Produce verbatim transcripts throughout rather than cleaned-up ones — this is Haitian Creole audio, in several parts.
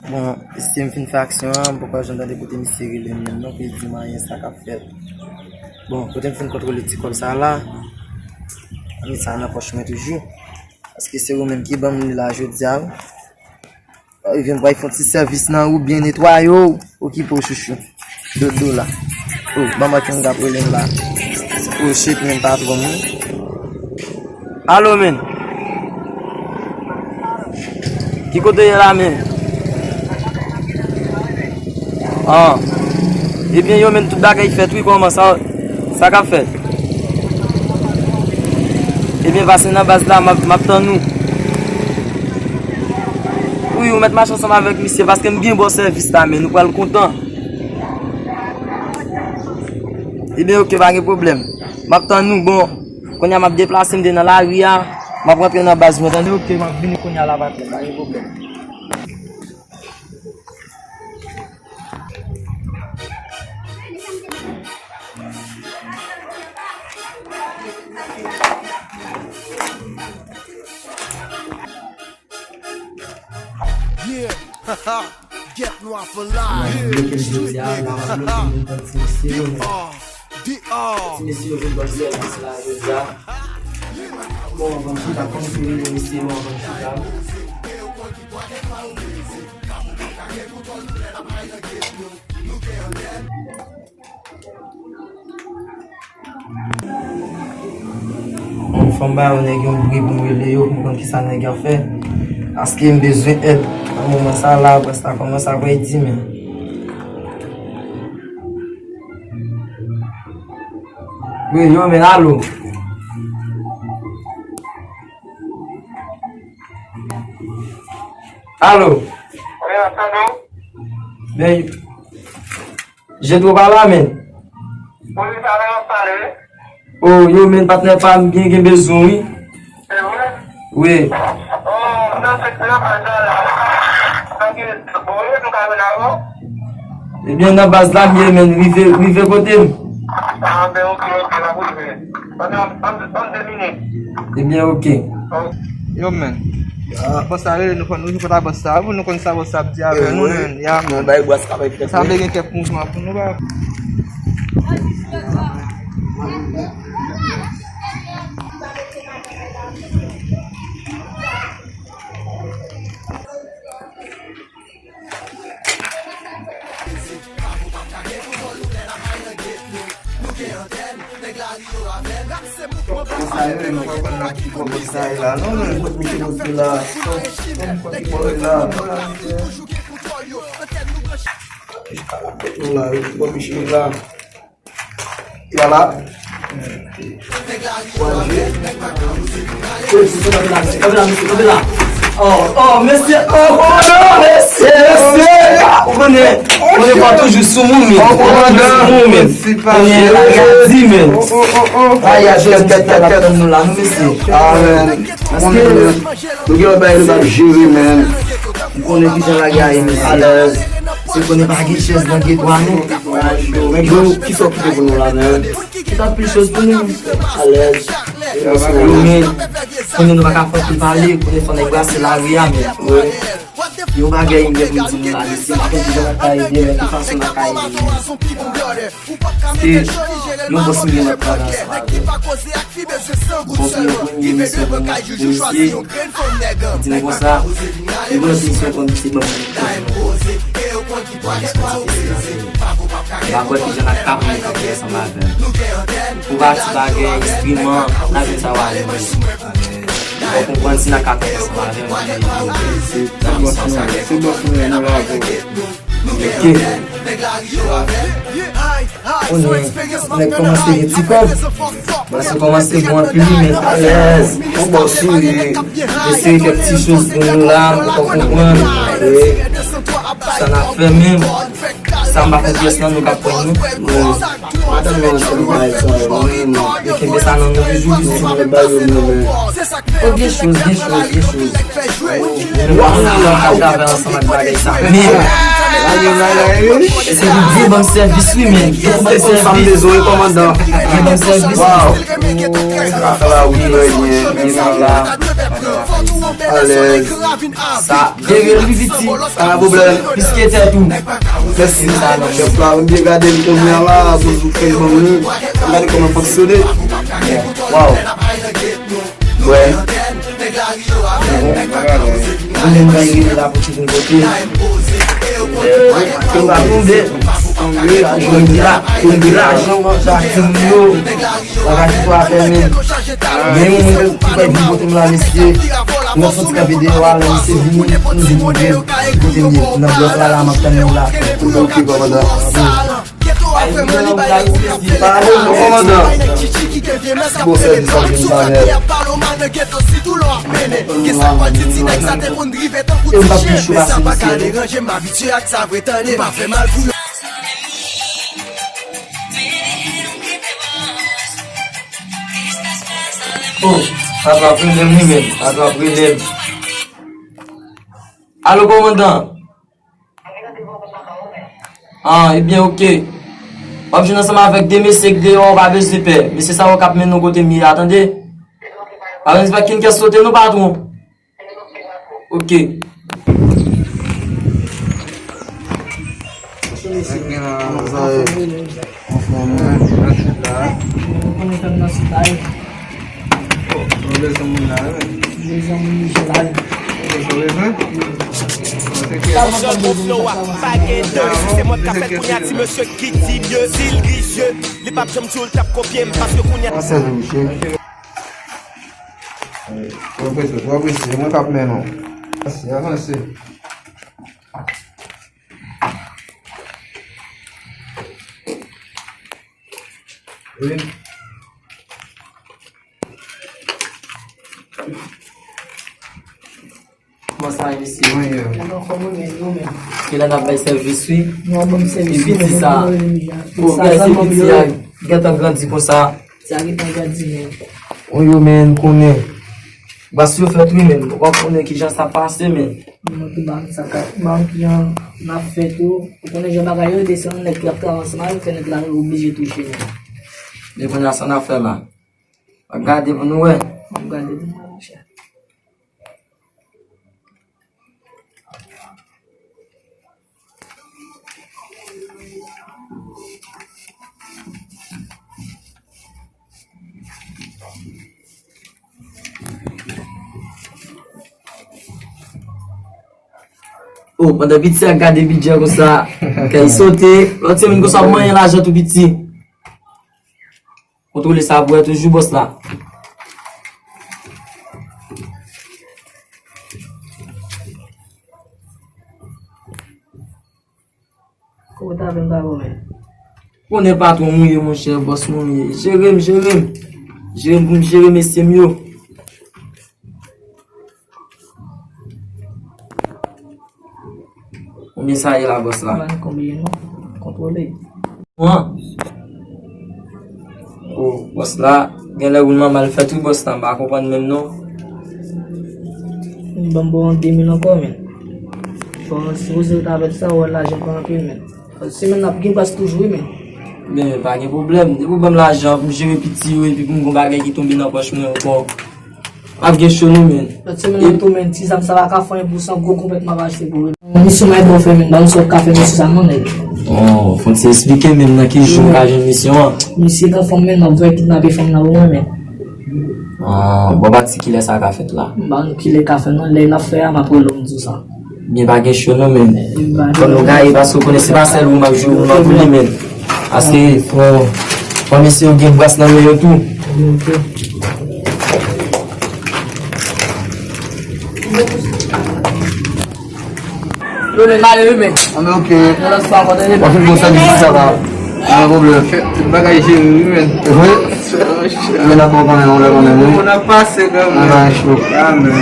Bon, si m fin fè aksyon an, m poko janm tande kote misye rele m menm non, pou l di m anyen sa k ap fèt. Bon, kote m fin kontwole ti kòb sa la, m met sa nan pòch mwen toujou. Paske se ou menm ki ban m li la jodi a, wi. Ebyen, m pral fè yon ti sèvis nan ou, byen netwaye w, okipe w chouchou. Dodo la. Oh, ban m wè ki moun k ap rele m la. Oh shit, men patwon m wi. Alo, men. Ki kote w ye la, men? Ah. Ebyen, yo, men tout bagay fèt, wi, kòman sa, sa k ap fèt? Ebyen, pase nan baz la, m ap, m ap tann ou. Wi, ou mèt mache ansanm avèk misye, paske m byen ba w sèvis la, men nou pral kontan. Ebyen, oke, pa gen pwoblèm. M ap tann nou, bon. Kounye a, m ap deplase, m te nan lari a. M ap rantre nan baz mwen, tande, oke, m ap vini kounye a la, patnè, pa gen pwoblèm. Yeah, haha, Get Nwa for life. Street niggas, haha. D R, D R. Ti mesye yo vin ban sèvis la jodi a. Bon, anvan m chita, kòm se rele mesye yo anvan m chita. Bon, fò m ba yo nèg yon bri pou m rele yo, pou m konn kisa nèg yo ap fè. Paske m bezwen èd nan moman sa la, apre sa, kòman sa pral di, men. Wi, yo, men, alo. Alo. Wi, ap tande w. Men, Jetro pa la, men. Polis la nan pale, wi. Oh, yo, men, patnè pa m byen gen bezwen, wi. Se vre? Wi. Oh, nan fèt nan baz la, la. Paske, bon, wi, nou ka vin avè w. Ebyen, nan baz la m ye, men, rive, rive kote m. Ah, ben, oke, oke, n ap rive. Ban m, ban m, ban m de minit. Ebyen, oke. Yo, men. Bòs la rele nou, fò nou jwenn kontak bòs la, pou nou konn sa bòs la ap di avè nou, men. Ya, men. Sa vle gen kèk mouvman pou nou, ba. Sa yo, men, mwen pa konn nan ki bò sa ye la. Non, men, kot misye pote la. Kot misye pote la. Kot nou la, wi, kot misye la. Li pa la. Bon, Dye. Kanpe la, mesye, kanpe la, mesye, kanpe la. Oh, oh, mesye, oh, oh, non, mesye, mesye. Ou konnen, ou konnen pa toujou sou moun, men. Ou konnen sou moun, men. Konnen la gadi, men. Ay, ay, jodi, tèt, tèt, tèt, nou la, nou, mesye. Ah, men. Paske nou gen yon bagay nou p ap jere, men. Ou konnen kijan lagay ye, mesye. Alèz. Se konnen pa gen chèz nan geto a, non. Yo, kisa w kite pou nou la, men? Ki t ap pil chèz pou nou? Alèz. Yo, men, konnen nou pa ka fè anpil pale, konnen fò nèg brase lari a, men. Yon bagay m gen pou m di nou la, mesye, m pa konn kijan n ap ka ede, men ki fason n ap ka ede nou. Paske yon bòs m gen m ap travay ansanm avè l. Bon, pou yon premye misyon pou mwen, pou misye, di m konsa, li konn misyon konn se ban m misyon pou mwen. Bon, misyon ti piti la, men m pa kwè kijan n ap ka pou nou kanpe ansanm avè l. Pou pati bagay, enstriman, n ap jwenn sa w ale, men. Ou konprann si n ap ka kanpe ansanm avè l, men se bòs mwen, se bòs mwen, nou la pou. Ok. Kounye a, nèg kòmanse gen ti kòb. Baz yo kòmanse bon anpil, men alèz. Bon bòs ou ye. Eseye kèk ti choz pou nou la, pou konprann. Sa n ap fè menm. Sa m pa fè pyès nan nou k ap pran nou. Madanm nan ansanm bay sa yo, men yo kenbe sa nan nou toujou, li di mwen ba yo, men, men. Oh, gen choz, gen choz, gen choz. Mwen pa konn kijan m ka travay ansanm ak bagay sa. Men, se li di ban m sèvis, wi, men. Ban m sèvis. Ban m sèvis. Sa ka fè la, wi, trè byen, byen la. Alèz. Sa byen reyèl wi piti, pa gen pwoblèm. Piske tèt ou. Mèsi. Sa nan pèp la, m byen gade l kounye a la, akoz ou fè l ban mwen. Gade kòman l fonksyone. Waw. Bwè. Mwen menm mwen rele la pou ti nou kote. Pou m pa tonbe. Pou m di la, pou m di lajan manje ak timoun yo. Bagay ki pou a fè men. Men yon moun ki pral vin pote m la, mesye. Mwen soti kanpe deyò a, lè misye vini, m di pou vin pote m ye. Nan blòk la, la, m ap tann nou la. Ok, kòmandan. Pale, kòmandan. Bon sèvis ap vin pa nèt. E m p ap gen chou pase misye, non. Oh, sa trap rele m wi menm, sa trap rele m. Alo, kòmandan. Ah, ebyen, oke. W ap jwenn ansanm avèk de mesye k deyò, w pa bezwen pè. Mesye sa yo k ap mennen w kote m ye a, tande. Pa bezwen fè kenn kè sote non, patwon. Oke. Anfòm, wi. Ou konnen fè m nan sitay. Ou bezwen moun la, wi. Bezwen moun Michel la. Ou bezwen? Sa bon, bon, bon, bon, bon. Pa gen de, si se mwen k ka fè l kounye a, ti mesye ki di mye, si l rizye, li p ap janm di w l t ap kopye m, paske kounye a. Mwen sèvi misye. Twò prese, twò prese, se mwen k ap mennen w. Avanse, avanse. Wi. Kòman sa ye, mesye? Mwen ye. Mwen anfòm, wi, men nou menm. Kilè n ap bay sèvis, wi. Nou ap ban m sèvis, wi, men nou pa rele m jan. Epi ti sa, o, sa, gade sa, ti piti a gentan grandi konsa. Sa gentan grandi, men. Wi, yo, men, konnen. Bas yo fèt, wi, men. Ou pa konnen kijan sa pase, men. Mwen tou ba m sa ka, ba m kijan n ap fè tou. Ou konnen jan bagay yo ye, se yon nèg ki ap travay ansanm avè m, fè nèg la oblije touche, men. Men kounye a, sa n ap fè la? Ap gade pou nou wè. Ap gade pou nou wè, monchè. Oh, pandan piti a gade bidjè konsa, kè l sote. Lòt semèn konsa, ap manyen lajan tou piti. Kontwole sa pou wè toujou bòs la. Kòman ta vin ba ou menm? Konnen patwon mwen ye, monchè, bòs mwen ye. Jere m, jere m. Jere m pou m jere mesye m yo. Konbyen sa ye la, bòs la? Ban konbyen non? Kontwole. Wan. O, bòs la, genlè woulman mal fèt wi, bòs la, m pa konprann menm non. Ban m ba w de mil ankò, men. Fò sipoze w ta fè sa, ou wè lajan pa anpil, men. Semèn n ap gen bas toujou, wi, men. Men, pa gen pwoblèm. Depi w ban m lajan pou m jere piti yo, epi pou m gon bagay ki tonbe nan pòch mwen ankò. M ap gen cho non, men. Lòt semèn nan tou, men, ti zam sa pa ka fè anyen pou sa, gwo konpèt m ap achte pou ou. Misyon may bò fè, men, ba nou sa w ka fè misyon sa non, nèg. Oh, fò n ti eksplike, men, nan ki jou m ka jwenn misyon an? Misye k anfòm, men, n ap voye kidnape fanm nan pou mwen, men. Ah, bon, pati kilè sa ka fèt la? M ba nou kilè ka fèt non, lè n ap fè a, m ap rele w, m di w sa. Byen, pa gen cho non, men. Fò nou gaye, paske w konnen se pa sèl ou m ap jwe, ou m ap vini, men. Paske fò, fò mesye yo gen bras nan men yo tou. Yo, men, m ale wi, men. Anben, oke. Nan lòt fwa ankò, tande. W ap fin bon sèvis isi a la. Pa gen pwoblèm. Tout bagay jere wi, men. Vre? Men dakò kanmenm, yon lè kanmenm, wi. Bon, n ap pase kanmenm. Anben, cho. Amen.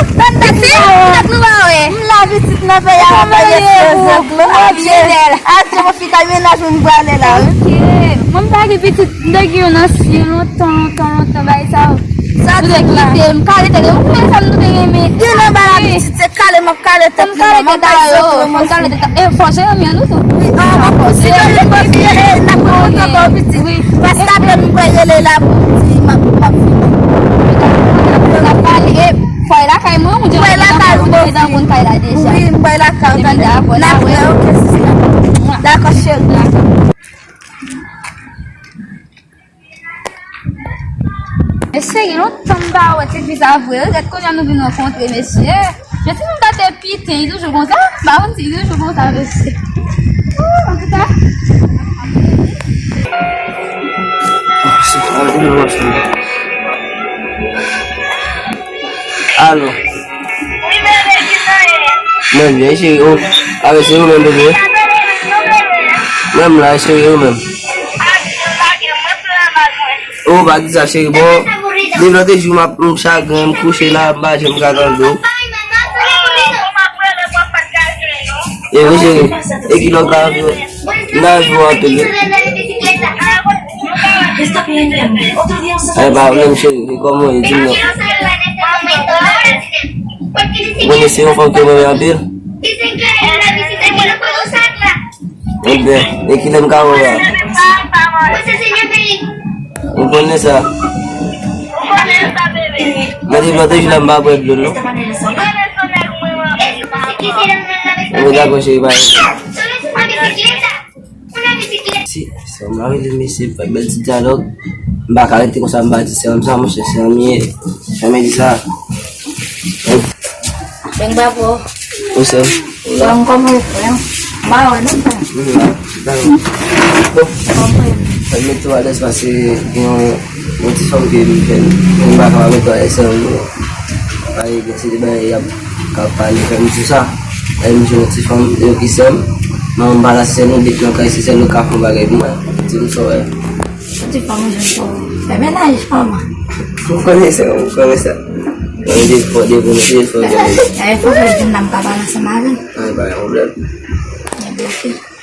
Pitit, pitit, nou pa wè. M la, pitit, nan fè y a, pa gen sèz an, glwa a Dye. Achte yon fi kay mennaj, mwen prale la, wi. Ok. Mwen m pa gen pitit, m te gen yon nan sye lontan, lontan, lontan, bagay sa yo. Sa di ki te, m kale tèt, ou konn sa nou te renmen. Gen nan bala pitit, se kale m ap kale tèt li, m ap bay soti, m ap kale tèt. E fò Jeremi an tou. Wi, an, an, si yo li konfye, n ap konn kontan ba w pitit. Paske apre m kwè rele la pou di, m ap, m ap fini. N ap pale, e fò e lakay mwen, ou di fò e lakay mwen, ou deja konn kay la deja. Wi, m kwè lakay ou, tande. N ap wè, ok, sista. Dakò, cheri. Mesye, gen lontan m pa wè ti fi sa vre. Rèt kounye a nou vin rankontre, mesye. Mesye, nou tate piten, li toujou konsa? M pa konn si li toujou konsa, mesye. Ooh, antouka. Alo. Wi, bebe, ki sa ye? Mwen byen, cheri. Oh, avè se ou menm, bebe? Mwen m la, cheri, ou menm? Ou pa di sa, cheri. Bon, depi lòt jou, m ap, m chagren, m kouche la, m pa janm ka tande w. E wi, cheri. E ki lòt la, m nan jou anpil wi. Ay, pa menm, cheri, e kòman w ye, di m non. Ou konnen se yon fanm ke m renmen anpil. Ebyen, e kilè m ka wè w la? Ou konnen sa. Mwen te plante jou la, m pa bwè dlo non. Mwen dakò, cheri, pa. Si, sè m la rele mesye, fè bèl ti dyalòg. M pa ka rete konsa, m pa di sè m sa, monchè, sè m ye. Janm di sa. Bèl babo. Wi, sè m. Frè m, kòman ou, frè m? M pa wè non, frè m. M la, dakò. Bon. Kòman ou? Fè m mete w alèz paske gen yon, yon ti fanm ke m fè, m pa ka mete w alèz, sè m. Pale gen se de bagay y ap, k ap pale, fè m di sa. Lè m jwenn yon ti fanm, yo ki sè m. Manman m pa la, se sèl yon bit nan kay, se sèl yo ka fè yon bagay pou mwen. Di m sa w wè. Yon ti fanm ou jwenn pou fè mennaj, manman. Ou konnen sa, ou konnen sa. Mwen de fò, de fò, de fò, de fò. Fè mennaj. E fò fè di m nan m ka pale ansanm avè l. An, pa gen pwoblèm. Mwen bloke.